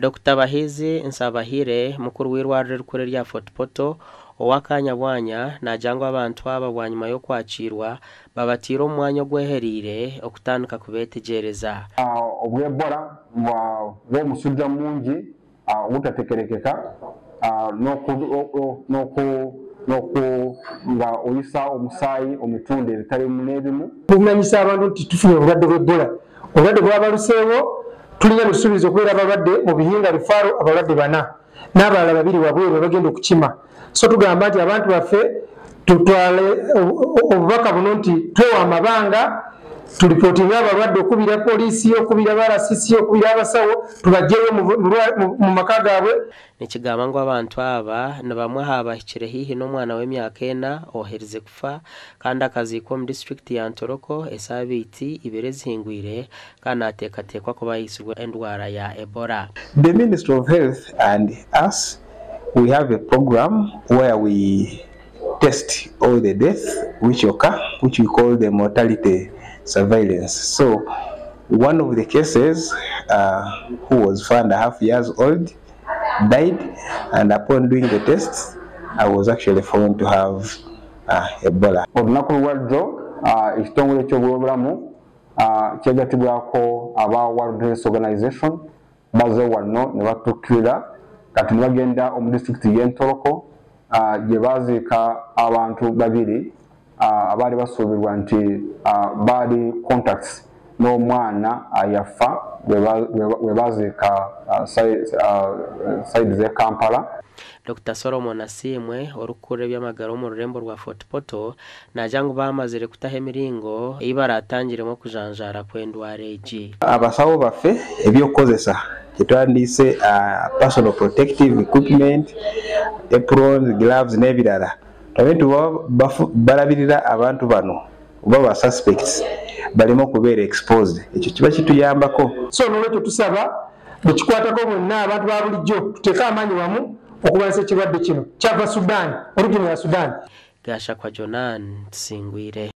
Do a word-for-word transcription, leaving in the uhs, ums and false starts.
Dokita Bahizi Nsabahire, mukuru w'irwarro erikuru erya Fort Portal, ow'akaanya bwanya, naagira ngu abantu aba bwanyima y'okwakiirwa, babatiire omu mwanya ogweheriire okutandika kubeetegyereza. Ah, obwa Ebola bwa-, bw'omusujja mungi, ah, ogutatekerekeka, ah, n'oku-, o-, o-, n'oku-, n'oku-, nga oyisa omusaayi omu bitundu ebitali bimu n'ebimu. Kumanyisa abantu nti tufunye obulwadde bwa Ebola. Obulwadde bwabaluseewo, tulina n'okusuubiza okubeera abalwadde mu bihinga bifaaro abalwadde bana, n'abalala babiri wabweru abagenda okukima. So tugamba nti abantu baffe tutwale obu-, obu-, obubaka buno nti twewe amabanga, tulipotinge abalwadde okubira poliisi, okubira ba R C C, okubira abasawo, tubagyeyo mu, mu, mu, mu maka gaabwe. Nikigamba ngu abantu aba ni bamwe aha bahikire haihi n'omwana w'emyaka ena oherize kufa, kandi akaziikwa omu disiturikiti ya Ntoroko esaabiiti ibiri ezihingwire, kandi naateekateekwa kuba aisirwe endwara ya Ebola. The Ministry of Health and us, we have a program where we test all the deaths which occur, which we call the mortality surveillance. So, one of the cases, uh, who was four and a half years old, died, and upon doing the tests, I was actually found to have, uh, Ebola. Olunaku lwa jjo, ah, ekitongole ky'obwobulamu, ah, kyegatibwako aba World Health Organization, baze wano ne batuukirira, kati nibagenda omu disiturikiti y'e Ntoroko, ah, gye baaziika abantu babiri, ah, abaali basuubirwa nti, ah, baali contacts n'omwana ayafa, we ba-, we ba-, we baaziika, ah, si-, ah, side z'e Kampala. Dokita Solomon Asiimwe, orikukurra eby'amagara omu rurembo rwa Fort Portal, naagira ngu baamazire kutaho emiringo ei baratangiremu okujanjaara kw'endwara egi. Abasaho baffe eby'okukozesa, kye twandiise, ah, personal protective equipment, aprons, gloves n'ebirala. Twabire nituba-, bafu-, barabirira abantu banu, oba ba suspects, baleme okubeera exposed. Ekyo kiba kituyambako. So, n'olwekyo tusaba, bekikwatako bonna, abantu ba bulijjo, tuteeke amaanyi wamu okulwanisa ekirwadde kino. Kyava Sudan, origin ya Sudan. Gashakwa Jonan, tusingwire.